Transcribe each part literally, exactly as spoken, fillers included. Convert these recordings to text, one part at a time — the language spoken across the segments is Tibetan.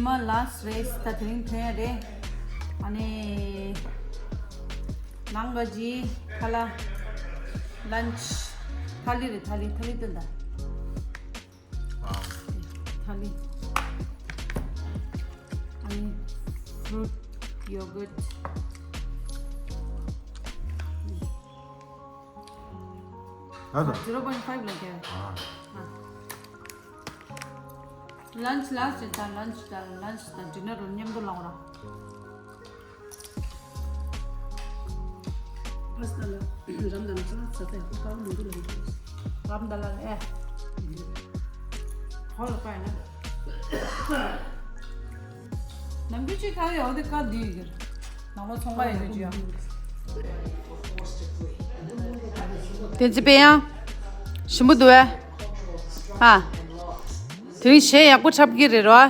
མ་ལཱ་སི་ཊི་རེད། ད་དེ་རིང་ཐོན་ཡ་རེད། ཨ་ནི་ནང་ག་ཇི་ཁ་ལ་ལན་ཆི་ཐ་ལི་རེད། ཐ་ལི་ཐ་ལི་སྟོན་ད། ཐ་ལི། ཨ་ནི་ཕུ་རུ་ཊི་ཡོ་གུར་ཊི། ཨ་ད། zero point five ལ་རྒྱག་ཨ། ལན་ཆི་ལཱ་སི་ཊི་དང་ལན་ཆི་དང་ལན་ཆི་དང་ཌི་ནར་མཉམ་དུ་ལངས་ར། པ་སི་ཏ་ལ་རམ་ད་ལ་ཚ་ཚ་ཡག་པོ་དཀར་མི་འདུག་ལ་ཡིན། རམ་ད་ལ་ལ་ཨེ། ཧོ་ལ་པ་ཡིན་ན། ནམ་རྒྱུན་ཅིག་ཁ་བའི་འོ་དེ་དཀར་འདི་ཡིན་གྱི། ནང་ལོ་ཚོང་པ་ཡིན་རྒྱུ་ཅི་ཡང་། བསྟན་འཛིན་དཔལ་དབྱངས། ཞིམ་པོ་འདུག་ཨེ། ཨ། དེ་རིང་གཞས་ཡག་པོ་འཁྲབ་ཀྱི་རེད་རོ།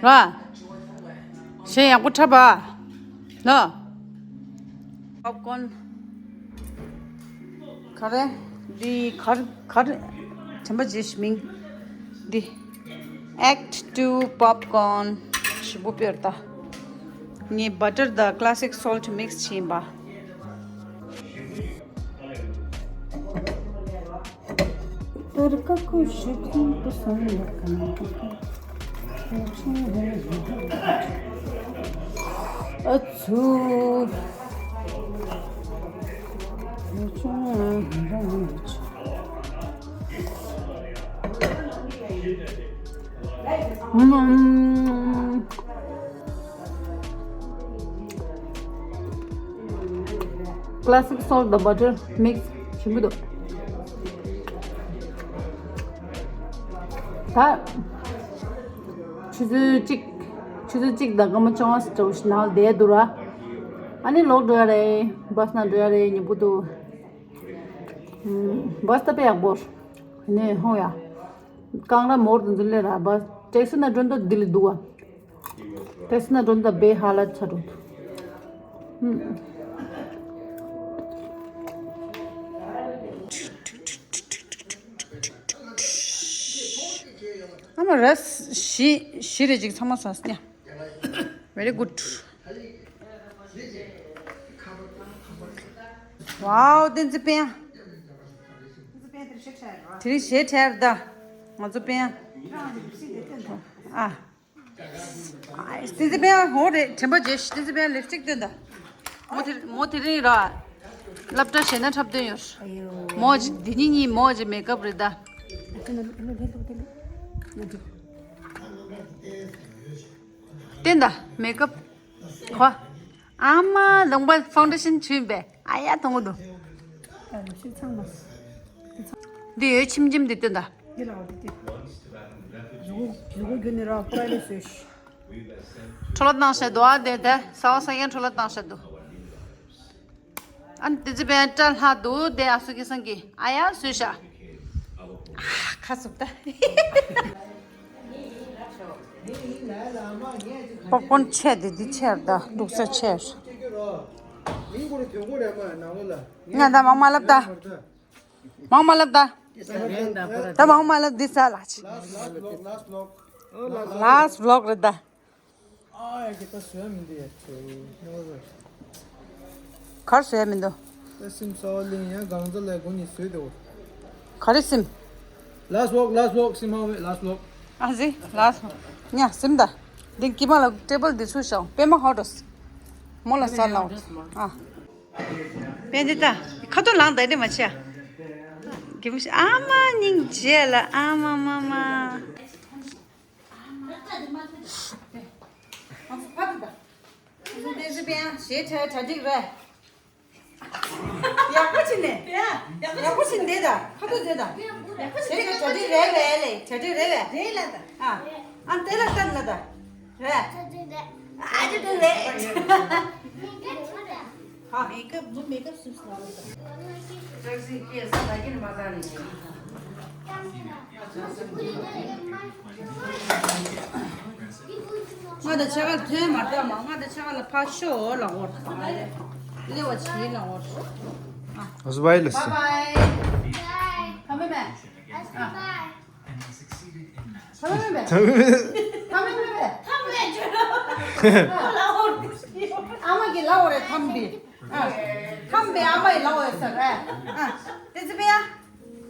རོ། གཞས་ཡག་པོ་འཁྲབ་ཨ། ལོ། པོབ་ཀོན། ག་རེ། འདི་ག་རེ་ག་རེ། དྲན་པ་བརྗེད་ཤི་མིང་། འདི། Act two popcorn ཞིམ་པོ་དཔེར་ད། ངས་བ་ཊར་དང་ཀ་ལ་སིག་སོལ་ཊི་མིག་སི་བྱས་ཡིན་པ། ཨ་ཚུ། Classic salt the butter mix ཞིམ་པོ་འདུག་ད་ཆུ་ཚོད་གཅིག་ཆུ་ཚོད་གཅིག་དང་སྐར་མ་བཅོ་ལྔ་ཙམ་ཞིག་ནང་ལ་བསྡད་འདུག་ར། ཨ་ནི་ལོག་འགྲོ་ཡ་རེད། བྷ་སི་ནང་འགྲོ་ཡ་རེད། ཉིན་པོ་འདུག་བྷ་སི་ད་དཔེ་ཡག་པོ། ནས་ཧོ་ཡ། རྐང་ར་མོར་དུ་འཛུལ་ལེ་ར་བ། ཊེག་སི་ན་འགྲོ་འདོད་ལྡི་ལི་འདུག་བ། ཊེག་སི་ན་འགྲོ་འདོད་བེ་ཧ་ལ་ཆ་འགྲོ་འདུག་ཨ་མ་ར་ཤི་ཤི་རེ་ཅིག་ཚང་མ་ཟ་སྙ། Very good. Wow, བསྟན་འཛིན་དཔལ། དེ་རིང་གཞས་འཁྲབ་ད། ང་ཚོ་དཔལ། ཨ། བསྟན་འཛིན་དཔལ་ཧོ་རེད། དྲན་པ་བརྗེད་ཤི། བསྟན་འཛིན་དཔལ་ལིབ་སི་ཊིག་སྟོན་ད། མོ་དེ་མོ་དེ་རིང་ར། སློབ་གྲྭ་གཞས་སྣ་འཁྲབ་སྟོན་ཡོད། མོ་ཇི་འདི་གཉིས་གཉིས་མོ་ཇི་མེག་ཨབ་རེད་ད། བསྟན་ད་མེག་ཨབ། ཧོ། ཨ་མ་ལུང་པ་ཕའུན་ཌེ་ཤན་བྱུགས་པས། ཨ་ཡ་མཐོང་གི་འདུག་འདི་འོད་ཆེམ་ཆེམ་འདི་སྟོན་ད། འཁྲོ་ལོ་བཏང་བཞག་འདུག་ཨ་དེ་དེ་ས་བ་ས་ཡན་འཁྲོ་ལོ་བཏང་བཞག་འདུག་ཨ་ནི་དེ་ཚེ་བན་སྐྲ་ལྷག་འདུག་དེ་ཨ་སུ་ཁེ་སང་གི་ཨ་ཡ་སུས་ཤ། ཨ་ཁ་སུབ་ད། པོབ་ཀོན་ཆེ་དེ་འདི་ཆེར་ད་འདུག་ས་ཆེར། ང་ད་མང་མ་ལབ་ད། མང་མ་ལབ་ད། ད་མང་མ་ལབ་འདི་ས་ལ་ཆི། Last vlog རེད་ད། ཨ་ཡ་གི་ད་བཟོས་མི་འདུག་ཡ་ཚོ། གར་བཟོས་མི་འདུག་ད་སིམ་ས་བ་ལིང་ཡང་གང་ཚ་ལས་གོ་ནི་བཟོས་འདུག་ག་རེ་སིམ། Last vlog, last vlog, སིམ་ཧ་བེ་last vlog. ཨ་ཟི་last vlog. ཉ་སིམ་ད། འདི་ཀི་མ་ལ་ཊེ་བལ་འདི་ཚུར་བཞག་པད་མ་ཧོ་ཏོས། མོ་ལ་ས་ལའོ། ཨ། པད་འདི་ད། ཁ་ཐོ་ལངས་ད་འདི་མ་ཆེ། གི་མུ་ཤི་ཨ་མ་སྙིང་རྗེ་ལ་ཨ་མ་མ་མ། ང་ཚོ་ཕ་དུ་ད། ང་ཚོ་བསྟན་འཛིན་དཔལ་གཞས་འཁྲབ་གྲ་སྒྲིག་རེད། ཡག་པོ་བྱས་ནས། ཡག་པོ་བྱས་ནས་བསྡད་ད། ཁ་ཐུག་བསྡད་ད། གཞས་འཁྲབ་གྲ་སྒྲིག་རེད་པས་ལེ། གྲ་སྒྲིག་རེད་པས། རེད་ལ་ད། ཨ། ཨ་དེ་ལ་ལྟ་ལ་ད། རེད། གྲ་སྒྲིག་རེད། ཨ་གྲ་སྒྲིག་རེད། ཧ། མེག་ཨབ་ནུ་མེག་ཨབ་སུས་ལ་རེད་ད། ང་དང་ཆ་ག་ཐོན་མ་ཐག་མ་ང་དང་ཆ་ག་ལ་ཕ་ཤོ་ལ་འོར་ལེ་བ་ཆི་ལ་འོར། ཨ་སུ་བའི་ལ་སི། Bye bye. Bye. Bye. Bye. ཐམ་མེ་མེ། ཐམ་མེ་མེ། ཐམ་མེ་མེ། ཨ་མ་གི་ལ་འོ་རེ་ཐམ་པི། ཨ། ཐམ་པི་ཨ་མ་ཡི་ལ་འོ་ཟེར་རེ། ཨ། ཏི་ཙི་པི་ཡ།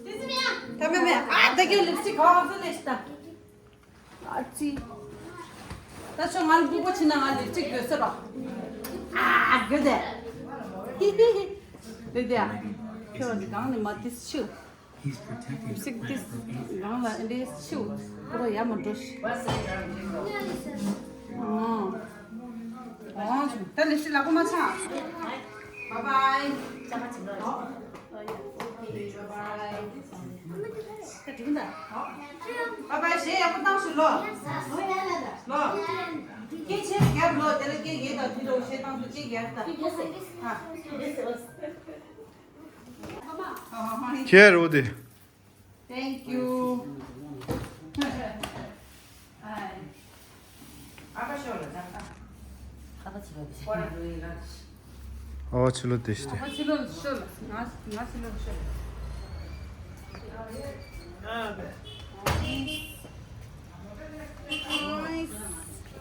ཏི་ཙི་པི་ཡ། ཐམ་མེ་མེ། ཨ་ད་གི་ལིབ་སི་ཊིག་ག་བ་ཟེར་ལེ་ཤི་ད། ཨ་ཙི། ད་ཆོ་ང་ལ་སྤུ་གུ་ཆི་ན་ང་ལིབ་སི་ཊིག་ཡོད་ཟེར་རོ། ཨ་གི་དེ། ཧི་ཧི་ཧི། དེ་དེ་ཨ། ཁྱོད་འདི་གང་ནས་མ་ཏི་ཤི། སིག་ཏིས་གང་ལ་འདྲེས་ཤིའུ་རོ་ཡ་མ་འགྲོ་ཤི། ཨོ། ཨོ། ད་ལེ་ཤི་ལ་ཀོ་མ་ཆ། Bye bye. Bye bye. ཞེས་ཡག་པོ་བཏང་ཤོག་ལོ། ལོ། སྐད་ཆེ་རྒྱབ་ལོ། དེ་ལ་སྐད་ཡེ་དང་དུས་དང་ཞེས་བཏང་དུས་སྐད་རྒྱབ་ད། ཁྱེད་རོ་དེ། Thank you. ཨ་ཕ་ཕྱི་ལོགས་དེ་ཤི་ཏེ། ཨ་ཕ་ཕྱི་ལོགས་ཤོད་ལ། ང་ང་ཕྱི་ལོགས་ཤོད་ལ།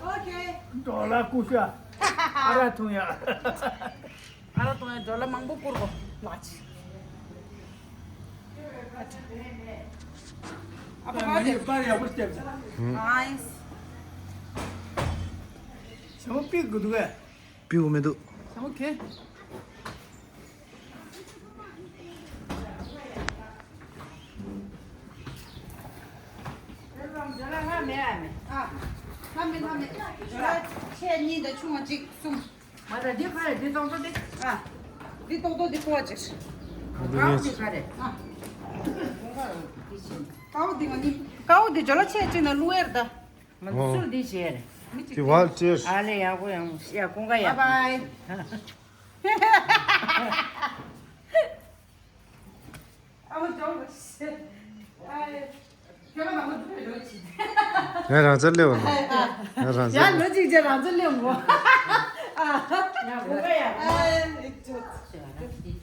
Okay. ཌོ་ལར་ཀུ་ཤ་ཨ་ར་འཐུང་ཡ། ཨ་ར་འཐུང་ཡ་ཌོ་ལར་མང་པོ་བསྐུར་གོ་ལགས། ཨ་ཕ་ག་དེ། པར་ཡག་པོ་བལྟས་ཙང་། ཨའི། ཞྭ་མོ་པི་དགོས་འདུག་གས། པི་འོ་མི་འདུག་ཞྭ་མོ་གས། ཨ། ལྷ་མེད་ལྷ་མེད། ཇོ་ལ་ཆེ་གཉིས་དང་ཆུང་བ་གཅིག་གསུམ། མ་ད་འདི་ཁ་རེད། འདི་ཏོག་ཏོག་འདི། ཨ། འདི་ཏོག་ཏོག་འདི་ཀོ་ཅིག་ཀའོ་འདི་ཁ་རེད། ཨ། ཀའོ་འདི་ང་གཉིས། ཀའོ་འདི་ཇོ་ལ་ཆེ་གཅིག་ན་བླུག་ཡར་ད། མ་ཨོ། སུ་འདི་བྱས་རེད། མི་གཅིག་དེ་བལ་ཅེར། ཨ་ལེ་ཡག་པོ་ཡང་ཡ་ཀུན་དགའ་ཡ། Bye bye. ཨ་མ་ཅོག་ལ་ཤི། ཨ། ཁྱོད་ལ་མ་མ་འདུག་པའི་ལོ་ཅི། ང་རང་ཚར་སླེབས་བ་ལ། ང་རང་ཡ་ཚར་ལོ་ཅིག་ཅེ་རང་ཚར་སླེབས་མོ། ཨ། ཡ་ཀུན་དགའ་ཡ། ཨ། ཨེ་ཅོ།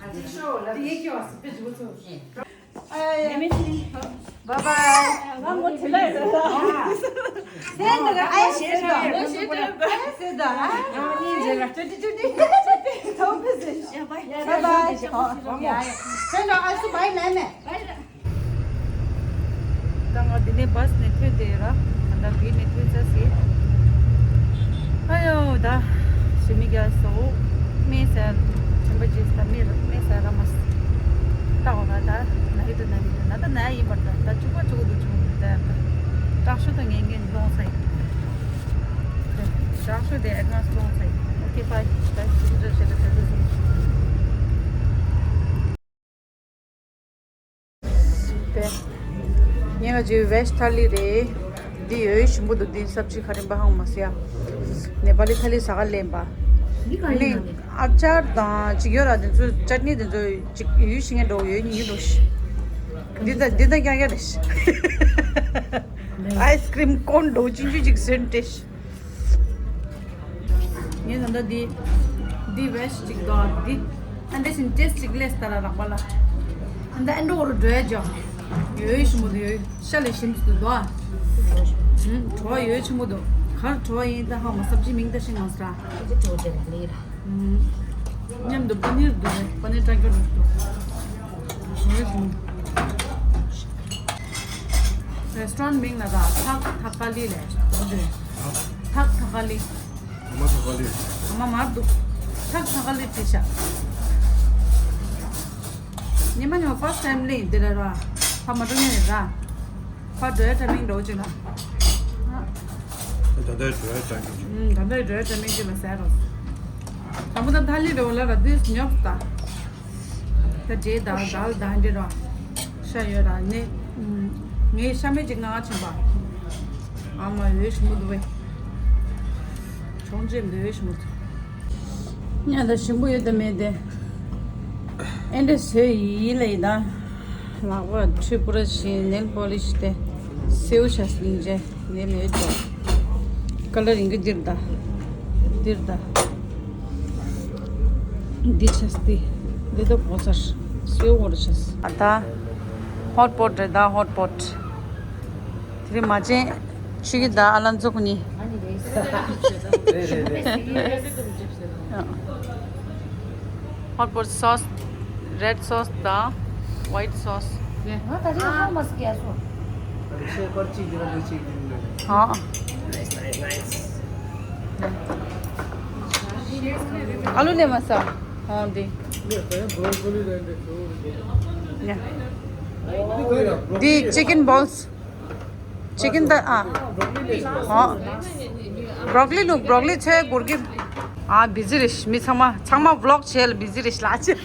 ཨ་ཅི་ཤོ་ལ་དེ་ཡེ་ཀྱོ་སི་པེ་ཇུ་ཚོ། ཨ། ཡ་མེ་ཅི། Bye bye. ང་མོ་ཆེ་ལ་ཡོད། སེ་འདི་ག་ཨའི་ཤེས་ཤ་མོ་ཤེས་ཏེ། ཨའི་སེ་ད། ང་མ་ཉིན་རྗེས་ལ་ཅོ་ཅི་ཅོ་ཅི་ཅོ་ཅི་ཐོབ་པི་སེ། Bye bye. སེ་ད་ཨ་སུ་བའི་ནའི་མེ། ད་ང་འདི་ནས་བྷ་སི་ནས་ཐོན་ཏེ་ར། ད་བི་ནས་ཐོན་ཚར་སི། ཨ་ཡོ་ད། ཞི་མི་རྒྱལ་སོ། མེ་སེར། ཆེན་པོ་རྗེས་ད་མེ་ར་མེ་སེར་ར་མ་སི། ད་འོ་ན་ད་ན་ཧི་ཏུ་ན་ཧི་ཏུ་ན་ད་ན་ཡིན་པར་ད་ད་བཅུག་པ་བཅུག་དུ་བཅུག་ད་ད་དྲག་ཤོས་དང་ངན་ངན་ལོང་ས་ཡིན། དྲག་ཤོས་དེ་ཨེ་ནས་ལོང་ས་ཡིན། ཨོ་ཁེ་པ་ད་ཞིག་རེ་ཞེ་ད་ད་ད་ད། ངས་ང་ཅི་བེ་ཇི་ཐ་ལི་རེད། འདི་ཡོད་ཞིམ་པོ་འདུག་འདི་སབ་ཇི་ཁ་རིམ་པ་ཧང་མ་སི་ཡ། ནེ་པ་ལི་ཐ་ལི་ཟ་ག་ལེན་པ། འདི་ག་ནི་ཡིན་ནམ། ཨ་ཅར་དང་ཅིག་ཡོད་ར། འདི་ཚོ་ཅ་ནི་འདི་ཚོ་ཅིག་ཡོད་ཤི་ངན་འགྲོ་ཡོད་ཉིན་འགྲོ་ཤི། འདི་ད་འདི་ད་རྐྱང་རྐྱང་རེད་ཤི། ཨའི་སི་ཀྲིམ་ཀོན་འགྲོ་ཅིན་ཅུ་ཅིག་སེན་ཏེ་ཤི། ངས་ད་ལྟ་འདི་འདི་བེ་ཇི་ཅིག་དང་འདི་ཨ་འདྲ་ཞིག་ཏེ་སི་ཊི་ཅིག་ལས་ལྟ་ར་རག་པ་ལ། ཨ་འདྲ་ཨ་འདྲ་འོ་རུ་འགྲོ་ཡ་ཇོ། ཡོད་ཞིམ་པོ་འདུག་ཤ་ལས་ཞིམ་དུ་འདུག་ཨ། བྲོ་བ་ཡོད་ཞིམ་པོ་འདུག་གར་བྲོ་བ་ཡིན་ད་ཧ་མ་སབ་ཇི་མིང་ད་ཤིང་མ་སྲ། མཉམ་དུ་པ་ནིར་འདུག་པ་ནིར་ཀྲང་ཀྲང་འདུག་རེ་སི་ཊོ་རན་མིང་ལ་ར་ཐག་ཐག་ཀ་ལི་ལས་འོ་དེ། ཐག་ཐག་ཀ་ལི། ཨ་མ་ཐག་ཀ་ལི། ཨ་མ་མར་འདུག་ཐག་ཐག་ཀ་ལི་བྲིས་ཤག་ཉི་མ་ཉི་མ་ཕར་སི་ཊི་ཊའིམ་ལེན་དེ་ར་ར། ཕ་མ་འགྲོ་ཉན་རེད་ར། ཕ་འགྲོ་ཡ་ཊའི་མིང་འགྲོ་ཅིག་ལ། ད་ལྟ་འགྲོ་ཡ་ཊའི་མིང་ཅིག་ད་ལྟ་འགྲོ་ཡ་ཊའི་མིང་ཅིག་ལ་ཟེར་རོ། དང་པོ་ད་ཐ་ལི་རེ་བ་ལ་ར་དུས་ཉོབ་ད། ད་འདྲེ་ད་ད་ད་འདྲེ་ར། ཤ་ཡོད་ར་ནི། ངའི་ཤ་མེད་ཅིག་ང་ཆེན་པ། ཨ་མ་ཡོད་ཞིམ་པོ་འདུག་བས། ཆོང་ཅེམ་འདུག་ཡོད་ཞིམ་པོ་འདུག་ཉ་ད་ཞིམ་པོ་ཡོད་ད་མེད་དེ། ཨེ་འདྲ་བཟོས་ཡིན་ལ་ཡིན་ད། ལག་པ་འཁྲུད་པུ་ར་བྱིན་ནེལ་པོ་ལིཤ་དེ། སེའུ་ཤ་སྙིང་རྗེ་ནེ་མེད་འགྲོ། ཀ་ལར་ཡིན་གི་འདིར་ད། འདིར་ད། འདི་ཆ་སྟེ། འདི་ད་བོ་སར་སེའུ་བོར་ཆ་ས། ད། ཧོཊ་པོཊ་རེད་ད་ཧོཊ་པོཊ། དེ་རིང་མ་བྱན་ཆོས་སྐྱིད་དང་ཨ་ལགས་མཚོ་ཁོ་གཉིས། རེད་རེད་རེད། Hot pot sauce, red sauce དང་white sauce ནས། ང་ད་རེས་ཧ་མ་སི་ཀེ་སོ། ཨ། ཨ་ལུ་ལས་མ་ཟ། ཨོ་འདི། འདི་chicken balls. Chicken ད་ཨ། ཨོ། Broccoli ལུག broccoli ཚོའི་གུར་གི། ཨ་busy རེད་མི་ཚང་མ་ཚང་མ་vlog བྱས་ལ་busy རེད་ལ་ཅི།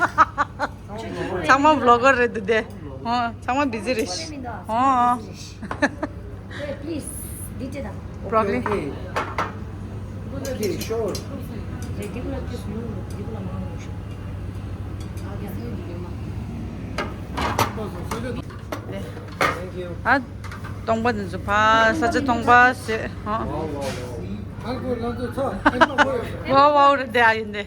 ཚང་མ་vlogger རེད་འདུག་དེ། ཨོ་ཚང་མ་busy རེད། ཨོ། Hey, please, detail. Broccoli. Okay, okay. Okay, sure. Thank you. ཨ། སྟོང་པ་འདི་ཚོ་ཕ་ས་ཆ་སྟོང་པ་ཟེར་ཧ། ཝའོ་ཝའོ་རེད་དེ་ཨ་ཡིན་དེ།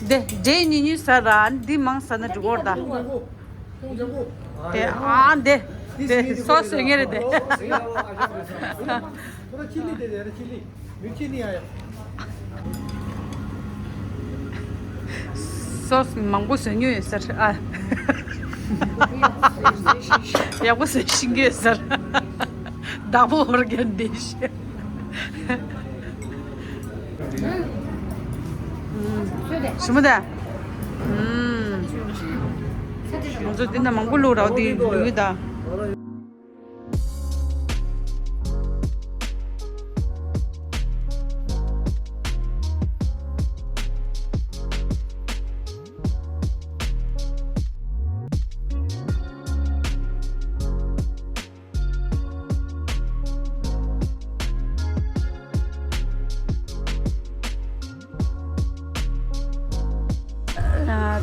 དེ་འབྲས་ཉུང་ཉུང་ཟ་ར་འདི་མང་ཟ་ན་འགྲིག་གོ་ར་ད། དེ་ཨ་འདི་དེ་སོ་སོ་ངེ་རེད་དེ། སོ་སོ་མང་པོ་བཟོ་མྱོང་ཡོད་ཟེར་ཨ། ཡག་པོ་བཟོ་ཤེས་ཀྱི་ཡོད་ཟེར། བདག་པོ་ཧོར་རྒྱན་འདི་ཤེས། ཞི་མོ་ད། ང་ཚོ་འདི་ན་མང་པོ་བླུགས་ར་འདི་ལུས་ད།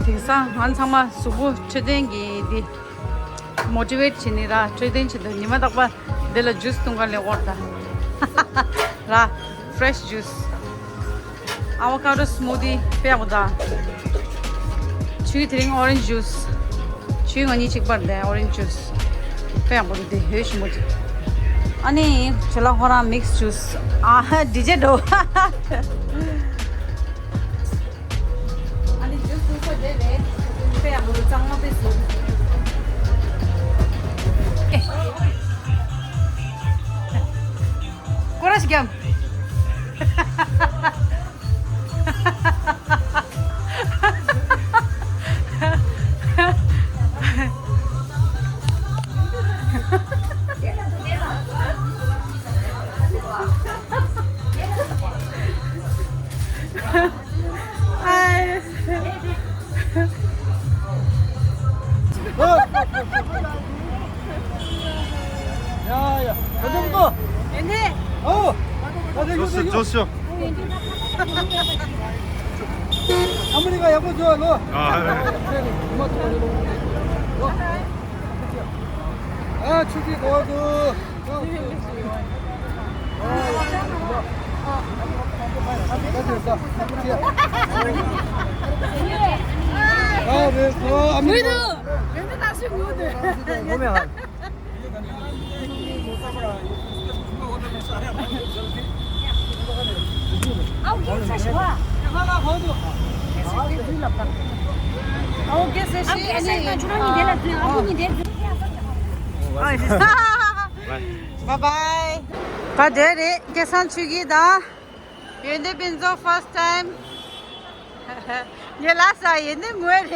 དེང་སང་ང་ཚང་མ་གཟུགས་པོ་འཕྲོད་བསྟེན་གྱི་འདི་motivate བྱེད་ནི་ར་འཕྲོད་བསྟེན་བྱེད་དུ་ཉི་མ་རྟག་པར་འདི་ལ་juice བཏུང་ག་ལེ་འོར་ད་ར་fresh juice avocado smoothie དཔེ་ཡག་པོ་ད། ཆུའི་དེ་རིང་orange juice ཆུའི་ང་གཉིས་གཅིག་པར་དེ་orange juice དཔེ་ཡག་པོ་རེད་དེ་ཧེ་ཞིམ་པོ་ཅིག་ཨ་ནི་ཆུ་ལ་ཧོ་རང་mix juice ཨ་ཧ་ཌི་ཇེ་འགྲོ། ཨ་ནི་juice དུས་ཚོད་དེ་རེད་དཔེ་ཡག་པོ་རེད་གཙང་མ་དཔེ་སྲིད། སྐོར་ར་ཞིག་བརྒྱབ། ཡ་ཡ། ཁ་སྐོམ་གོ། ཨེ་ནས། ཨོ། ཁ་སྐོམ་ཇོ་སི་ཇོ་སི། ཨ་མི་རི་ཀ་ཡག་པོ་བཟོས་ལོ། ཨ། ཨ་ཆུ་ཚོད་གོ་དུ། Bye bye. ད་འདྲ་རེད་སྐལ་བཟང་ཆོས་སྐྱིད་དང་། ཡོན་ཏན་ཕུན་ཚོགས་first time། ངས་ལབ་ས་ཡོན་ཏན་ངོ་རེད།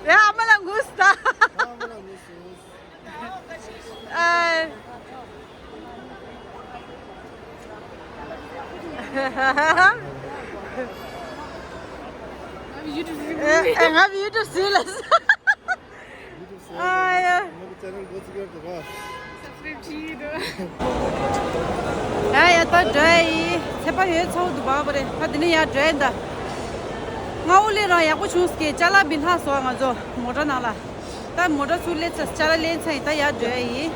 ཡ་ཨ་མ་ལ་ངུས་ད། ཨ། ང་བི་ཡུ་ཊུབ་ཟིན་ལ། ཨ་ཡ། ཨ་ཡ་ད་འགྲོ་ཡ་ཡིན། ཚེ་པ་ཡོད་ཚ་བོ་འདུག་བ་པ་རེད། ད་འདི་ནས་ཡར་འགྲོ་ཡ་ཡིན་ད། སྔ་བོ་ལས་རང་ཡག་པོ་བྱུང་སྐད་ཅ་ལག་མི་ལྷག་སོང་ང་ཚོ་མོ་ཊ་ནང་ལ། ད་མོ་ཊ་ཚུར་ལེན་ཚར་ཅ་ལག་ལེན་ཚར་ཡིན་ད་ཡར་འགྲོ་ཡ་ཡིན།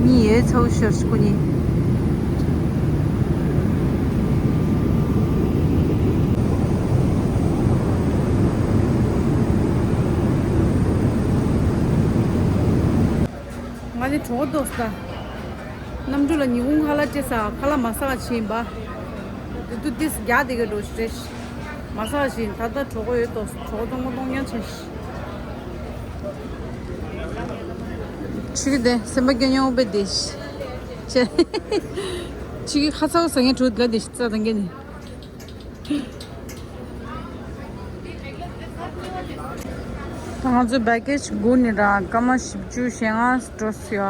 གཉིད་ཡོད་ཚ་བོ་ཤོར་སྐུ་ཉིད། ཨ་ནི་གྲོགས་པོ་ཏོག་ཙམ། གནམ་གྲུ་ལ་ཉིན་གུང་ཁ་ལག་སྤྲད་ས་ཁ་ལག་མ་ཟ་བ་ཕྱིན་པ། དེ་དུས་ཏིས་རྒྱག་དེ་ག་འགྲོ་ཤི་རེད། མ་ཟ་བ་ཕྱིན་ད་ལྟ་གྲོགས་པོ་ཡོད་ཏོག་ཙམ་གྲོགས་པོ་གཏོང་མ་གཏོང་ཉན་ཆེ་ཤི། ཆུ་གི་དེ་སེམས་པ་སྐྱོ་ཉོང་པའི་དེ་ཤི། ཆེ། ཆུ་གི་ཁ་ཚ་བོ་ཟ་ངན་གྲོགས་དེ་ག་དེ་ཤི་རྩ་དང་གན་ནི། ད་ང་ཚོའི་བྷེ་ཀེ་ཇི་དགུ་ནི་ར་སྐར་མ་བཞི་བཅུ་ཞེ་ལྔ་འགྲོ་སྲིད་ཡ།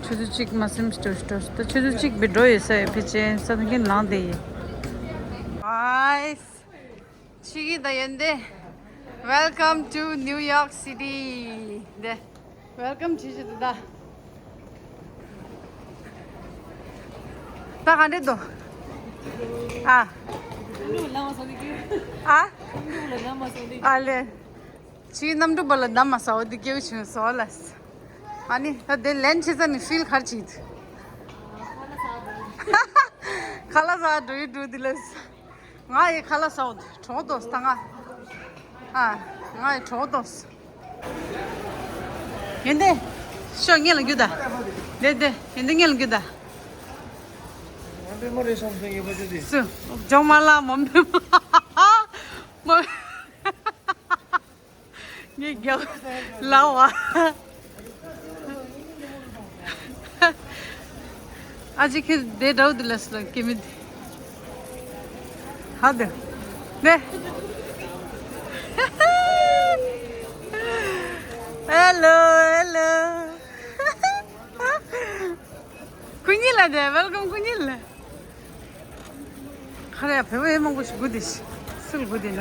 ཆུ་ཚོད་གཅིག་མ་ཟིན་འགྲོ་འགྲོ་ད་ཆུ་ཚོད་གཅིག་བི་འགྲོ་ཡོད་ས་ཡོད་ཕལ་ཆེར་ས་ཐང་གིན་ལངས་བསྡད་ཡིན། ཨའི། ཆི་གི་ད་ཡོན་ཏན། Welcome to New York City. དེ། Welcome ཆི་ཆི་ད་ད། ད་ག་འདྲེ་དོ། ཨ། ཨ། ཨ་ལེ། ཆི་གནམ་གྲུ་པ་ལ་ནམ་མ་ཟ་བ་འདི་སྐྱེ་བོ་ཆུང་སོ་ལ། ཨ་ནི་ད་དེ་ལན་ཆེ་ས་ནི་ཧྥིལ་གར་ཆིད། ཁ་ལག་ཟ་འགྲོ་ཡི་འགྲོ་འདི་ལ། ང་ཡི་ཁ་ལག་ཟ་འོ་གྲོགས་དོ་ས་ང་། ཨ། ང་ཡི་གྲོགས་དོ་ས། ཡོན་ཏན། ཤོག་ངེད་ལ་རྒྱུ་ད། དེ་དེ་ཡོན་ཏན་ངེད་ལ་རྒྱུ་ད། མ་འབད་མ་རེད་སོང་ཟེར་ཡོད་པ་དེ་དེ། སུ། ཇོང་མ་ལ་མ་འབད་མ། མ། ངས་རྒྱག་ལ་བ། ཨ་ཅེ་ཁྱེད་དེ་འདྲ་བོ་དེ་ལ་སུ་ལ་སྐྱེ་མི་དེ། ཧ་དེ། ནེ། ཧེ་ལོ་ཧེ་ལོ། ཁུ་ཉིལ་ལ་དེ་ཝེལ་ཀམ་ཁུ་ཉིལ་ལ། ཁ་རེ་བེ་བེ་མང་པོ་ཞིག་དགུ་དེ་ཞིག་སུལ་དགུ་དེ་ན།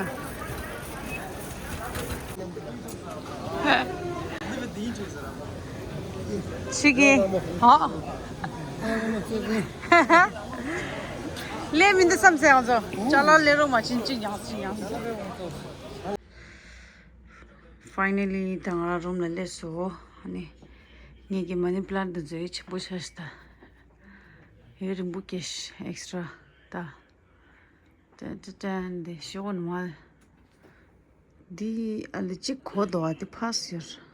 ཆི་གི་ཧོ། ལས་མི་འདི་བསམ་ཟེར་ང་ཚོ་ཅ་ལག་ལས་རོགས་མ་ཕྱིན་གཅིག་ཡང་གཅིག་ཡང་། Finally ད་ང་རང་རུམ་ལ་སླེབས་སོ། ཨ་ནི་ངེད་ཀྱི་མ་ནི་པི་ལན་དུ་འཛུལ་ཆེན་པོ་ཆགས་ཤི་ད། ཡུན་རིང་པོ་སྐྱེས་ཤི་ཨེག་སི་ཊ་ར་ད། ཏན་ཏན་ཏན་འདི་ཤོག་ནི་མ། འདི་ཨ་ལི་གཅིག་གོ་དོ་ཨ་དེ་ཕ་སི་ཡོར།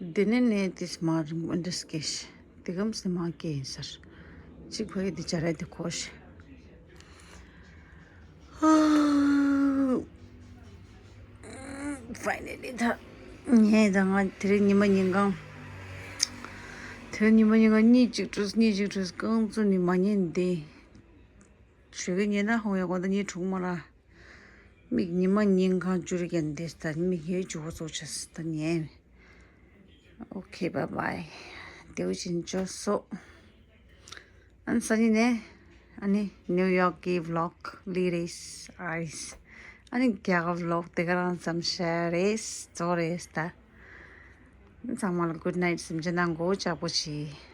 འདི་ནས་ནས་དེ་མ་རིང་པོ་འདྲ་སྐྱེས་ཤི། དེ་གམ་སེ་མ་སྐྱེས་ཡིན་ཟེར། གཅིག་ཕ་གི་དེ་བྱ་ར་དེ་གོ་ཤི། Finally ད་ངས་ད་ང་དེ་རིང་ཉི་མ་ཉིན་གང་། དེ་རིང་ཉི་མ་ཉིན་གང་གཉིད་ཅིག་བྲོས་གཉིད་ཅིག་བྲོས་རྐང་བཙུགས་ནས་མ་ཉལ་འདི། ཞོགས་ཀས་ཉལ་ན་ཧོང་ཡག་གོ་ད་ཉལ་དྲུག་མ་ར། མིག་ཉི་མ་ཉིན་གང་བཅུ་རེ་ཀྱང་འདི་ད་མིག་ཡོད་ཅུ་བོ་ཚོགས་ཆ་སི་ད་ཉལ། Okay, bye bye. དེའུ་ཅིན་ཅོ་སོ། ཨན་སང་ཉིན་ནས་ཨ་ནི་ནིའུ་ཡོག་གི་ཝི་ལོག་ལི་རེས་ཨའིས། ཨ་ནི་རྒྱ་གར་ཝི་ལོག་དེ་ག་རང་ཙམ་ཤ་རེས་ཙོ་རེས་ད། ཚང་མ་ལ་good night སེམས་ཅན་ནང་མགོ་ལྕགས་པོ་བྱེད།